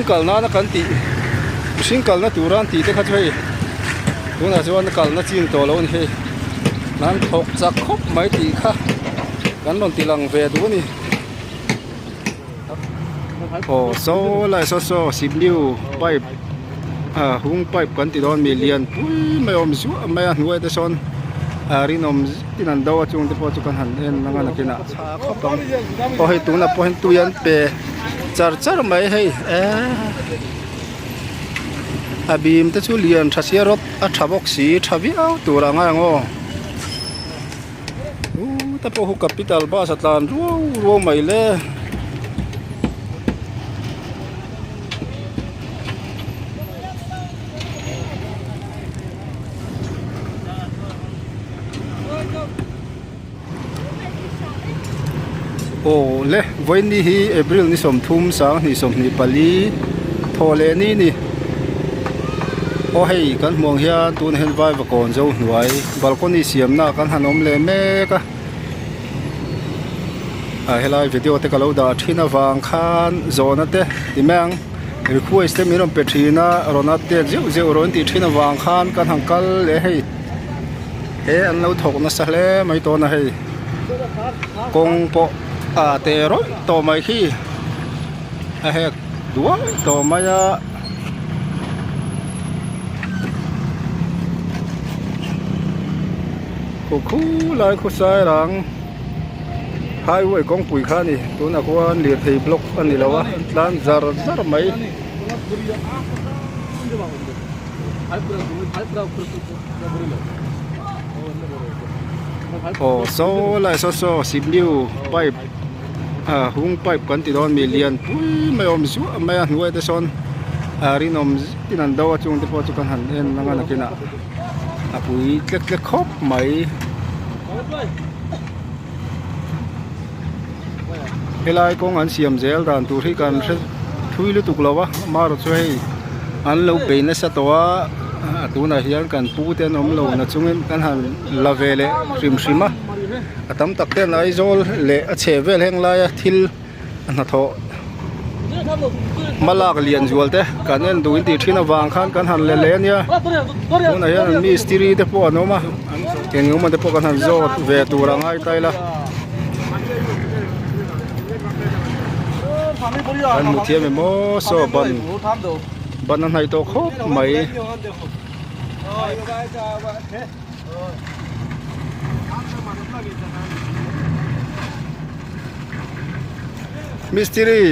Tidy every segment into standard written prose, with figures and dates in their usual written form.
Kal nana kan tih mihring kalna tura an tih te kha chu hei tunah chuan kalna chin tawh lo a ni hei an thawk chak khawp mai tih kha kan rawn ti lang ve duh a ni aw saw lai saw saw cpu pipe ah hung pipe kan ti dawn mi lian pui mai a awm zuah mai a hnuai te sawn ah rinawm zetin an do a chung te pawh chu kan han en ang a nakinah khawp ang aw hei tunah pawh hian tui an pe. Char char mai hei eee a bim te chu lian tha sia rawt a tha bawk si tha viau tur a ngai ang aw u te pawh hu capital bus a tlan ruau ruau mai le. Aw le vawiin hi April ni 30 2024 thaw leh ni ni aw hei kan hmuh ang hian tunah hian vaivakawn zo hnuai balcony siamna kan han awm leh mek a ah helai video te ka lo dah thin avang khan zawhna te ti mai ang request te min rawn pe thin a rawn update zeuh zeuh rawn tih thin avang khan kan han kal leh hei. He an lo thawk nasa hle mai tawn a hei kawng pawh a te rawih tawh mai khi a hek duai tawh mai a. Khu khu lai khawsai rang highway kawngpui kha a ni tunah khuan lirthei block a ni lo a an tlan zar zar mai. Aw saw lai saw saw cpu pipe ah hung pipe kan ti dawn mi lian pui mai a awm zuah mai a hnuai te sawn ah rinawm zetin an do a chung te pawh chu kan han en ang a nakinah a pui tlek tlek khawp mai. Helai kawng an siam zel dan tur hi kan hre thui lutuk lo a amaherawh chu hei an lo bei nasa tawh a a tunah hian kan pu te an awm lo na chungin kan han la ve leh hrim hrim a a tam tak ten Aizawl leh a chheh vel heng laia thil a hnathawh hmalak lian zual te kan en duh in tih thin avang khan kan han la leh ania tunah hian an mistiri te pawh an awm a eng emaw te pawh kan han zawt ve tur a ngai ta ila kan hmu thiam em aw saw ban ban a hnaih tawh khawp mai. Mistiri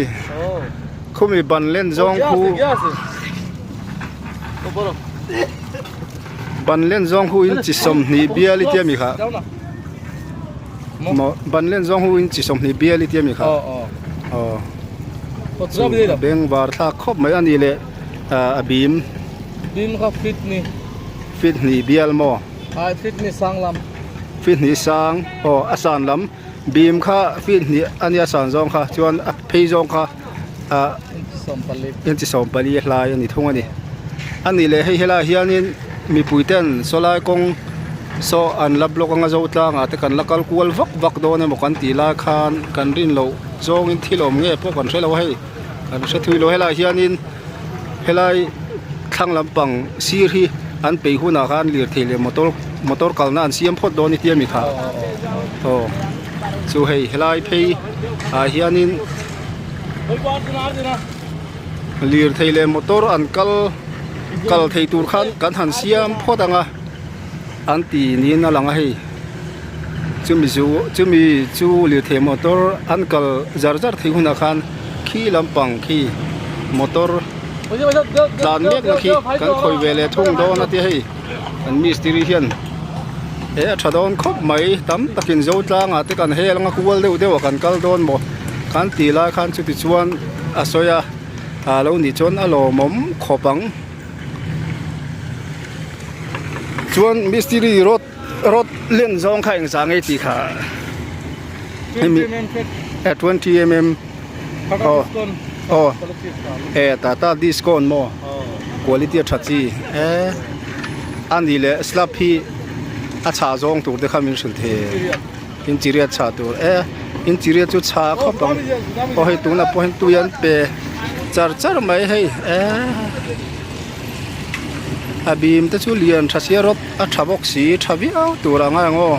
khumi ban len zawng khu ban len zawng khu in chi 20 bial i tia mi kha maw ban len zawng khu in chi 20 bial i tia mi kha aw beng var thlak khawp mai a ni leh a bim bim kha fit ni fit hnih bial maw fit ni sang lam fit hnih sang aw a san lam. Bim kha feet hnih a nia san zawng kha chuan a phei zawng kha ah inchi 14 hlai a ni thung a ni. A nih leh hei helaiah hianin mipui ten sawlai kawng saw an la block anga zo tlangah te kan la kal kual vak vak dawn emaw kan tih lai khan kan rin loh zawngin thil awm nge pawh kan hre lo a hei kan hre thui lo helaiah hianin helai thlang lampang sir hi an peih hunah khan lirthei leh motor motor kalna an siam phawt dawn i tia mi kha aw chu hei helai phei ah hianin lirthei leh motor an kal kal thei tur khan kan han siam phawt ang a an ti niin a lang a hei chumi chu chumi chu lirthei motor an kal zar zar theih hunah khan khi lampang khi motor tlan mek na khi kan khawi ve leh thung dawn a tia hei kan mistiri hian he a tha dawn khawp mai tam takin zo tlangah te kan hel anga kual deuh deuh a kan kal dawn maw kan tih lai khan chuti chuan a sawi a ah lo nih chuan a lawmawm khawp ang chuan mistiri rod rod len zawng kha engzah nge tih kha hemi 20 mm aw aw e tata discount maw quality a tha chi e a nih leh slab hi a chhah zawng tur te kha min hrilh thei inchiriat chhah tur e inchiriat chu chhah khawp ang aw hei tunah pawh hian tui an pe. char char mai hei eee a bim te chu lian tha sia rawt a tha bawk si tha viau tur a ngai ang aw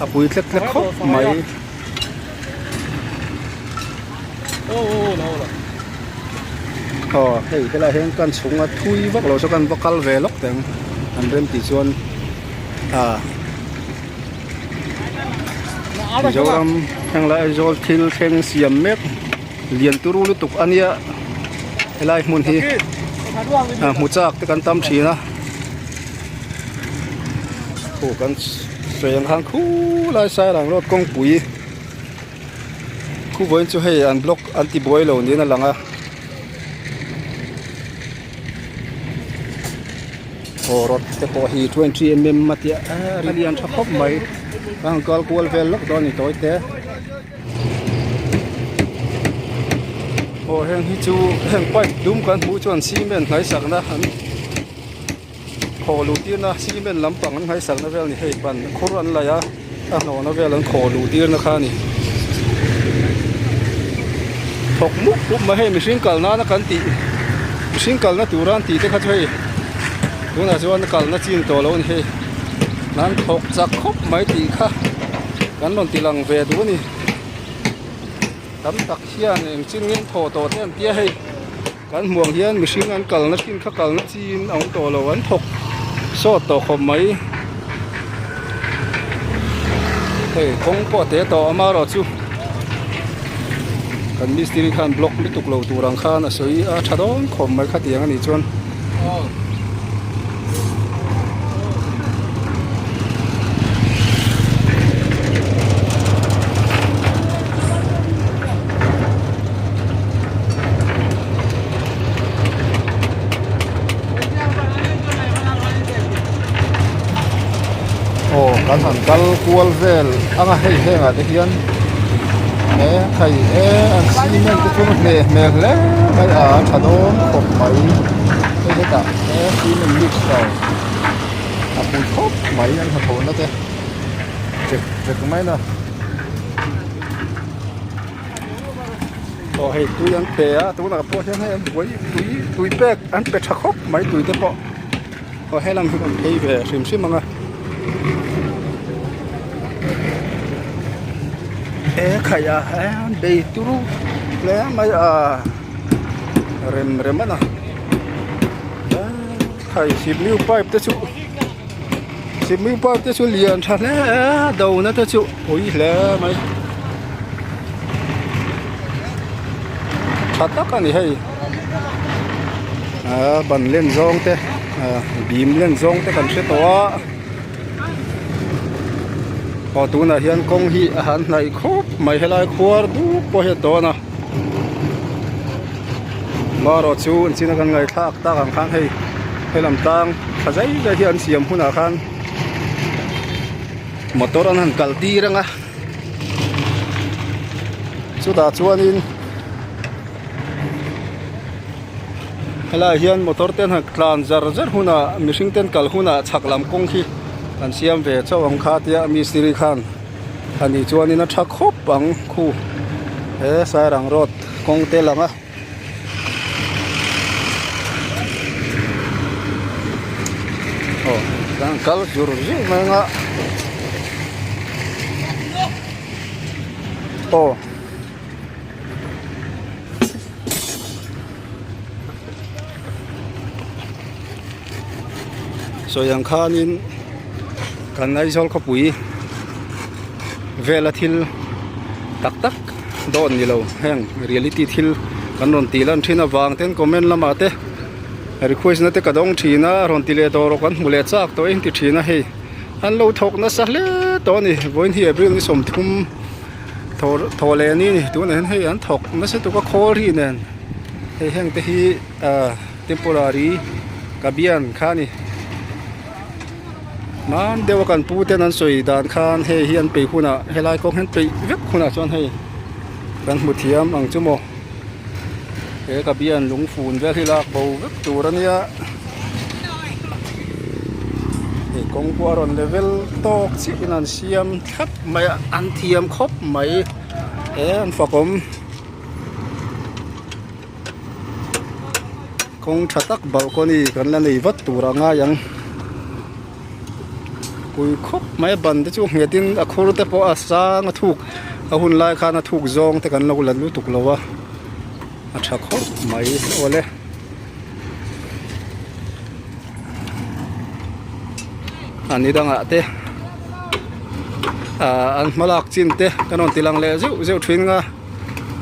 a pui tlek tlek khawp mai. Aw hei helaiah hian kan chhunga thui vak lo chu kan va kal ve lawk teh ang an rem tih chuan ah Mizoram henglai Aizawl thil thleng siam mek lian turu lutuk a nia helai hmun hi ah hmu chak te kan tam thin a khu kan sawi ang khan khulai sairang road kawngpui. Khu vawiin chu hei an block an ti buai lo niin a lang a aw rod te pawh hi 23mm a tia a lian tha khawp mai a han kal kual vel lawk dawn a ni tawi te aw heng hi chu heng pipe dum kan hmuh chuan cement hnaisakna an. Khaw luh tirna cement lampang an hmaisakna vel a ni hei ban khur an laih a a hnawhna vel an khaw luh tirna kha a ni thawk mup mup mai hei mihring kal nana kan tih mihring kalna tura an tih te kha chu hei tunah chuan kalna chin tawh lo a ni hei an thawk chak khawp mai tih kha kan rawn ti lang ve duh a ni tam tak hian eng chin nge an thawh tawh te an tia hei. Kan hmuh ang hian mihring an kalna thin kha kalna chin a awm tawh lo an thawk sawt tawh khawp mai hei kawng pawh a te tawh amaherawh chu kan mistiri khan block lutuk lo tur ang khan a sawi a tha dawn khawp mai khatiang a nih chuan. Aw kan han kal kual vel anga hei hengah te hian he thei e an cement te chu hneh hmel hle mai a a tha dawn khawp mai hei hetah he cement mix lo a pui khawp mai an hnathawhna te chek chek mai na. Aw hei tui an pe a tunah pawh hian hei an buai tui tui pek an pe tha khawp mai tui te pawh aw helam hi kan phei ve hrim hrim ang a he khaih ah hian bei turu hle mai a rem rem a na hei sipmiu pipe te chu sipmiu pipe te chu lian tha hle a do na te chu pui hle mai tha tak a ni hei aa ban len zawng te ah bim len zawng te kan hre tawh a aw tunah hian kawng hi a han hnaih khawp mai helai khuar dup pawh hi a tawn a marawh chu an china kan ngaihthlak tak ang khan hei helam tlang tha zai zai hi an siam hunah khan motor an han kal tir ang a chutah chuanin helaiah hian motor te an han tlan zar zar hunah mihring te an kal hunah chhak lam kawng khi an siam ve chauh ang kha tia mistiri khan a nih chuanin a tha khawp ang khu he sairang road kawng te lang a. Aw kan kal zur zur mai ang a aw. Sawi ang khanin kan Aizawl khawpui vela thil tak tak dawn ni lo heng reality thil kan rawn tih lan thin avang ten comment lamah te request na te ka dawng thin a rawn ti leh tawh rawh kan hmu leh chak tawh eng ti thin a hei an lo thawk nasa hle tawh a ni vawiin hi April ni 30 thaw thaw leh ni a ni tunah hian hei an thawk nasa tuk a khawl ri nen hei heng te hi ah temporary kabian kha a ni hman deuh a kan pu ten an sawi dan khan hei hi an peih hunah helai kawng hi an peih vek hunah chuan hei kan hmu thiam ang chu maw he kabian lungfun vel hi lak bo vek tur a nia hei kawng pawh a rawn level tawk chiah in an siam thlap mai a an thiam khawp mai he an fakawm. Kawng tha tak balcony kan la nei vat tur a ngai ang. Pui khawp mai a ban te chu nghet in a khur te pawh a sang a thuk a hun lai khan a thuk zawng te kan lo la lutuk lo a a tha khawp mai awle. A ni dangah te ah an hmalak chin te kan rawn ti lang leh zeuh zeuh thin nga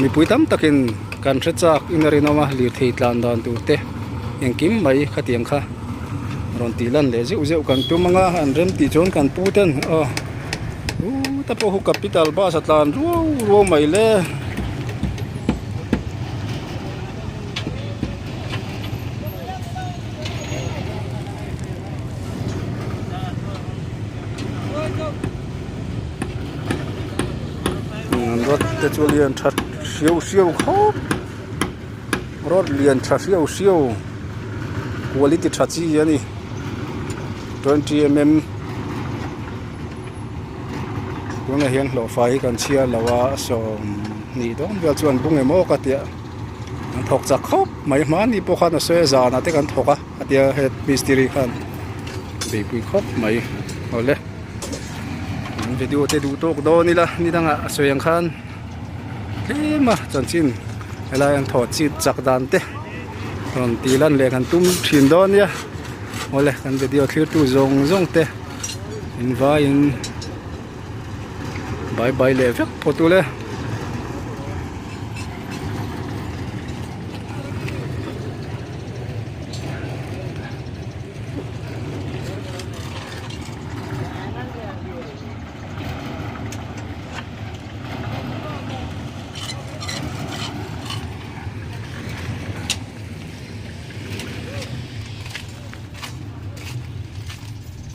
mipui tam takin kan hre chak in a rinawm a lirthei tlan dan tur te engkim mai khatiang kha rawn tih lan leh zeuh zeuh kan tum anga an rem tih chuan kan pu ten aw u ta pawh hu capital bus a tlan ruau ruau mai le. Rod te chu lian tha hriau hriau khawp rod lian tha hriau hriau quality tha chi a ni 20mm tunah hian hlawhfa hi kan chhiar lo a 20 dawn vel chu an bung em aw ka tia. An thawk chak khawp mai hmani pawh khan a sawi a zanah te kan thawk a a tia head mistiri khan beipui khawp mai awle an video te duh tawk dawn ila ni dangah a sawi ang khan tlem a chanchin helai an thawh chit chak dan te rawn tih lan leh kan tum thin dawn nia awle kan video thlir tu zawng zawng te in vaiin bye bye leh vek phawt ule.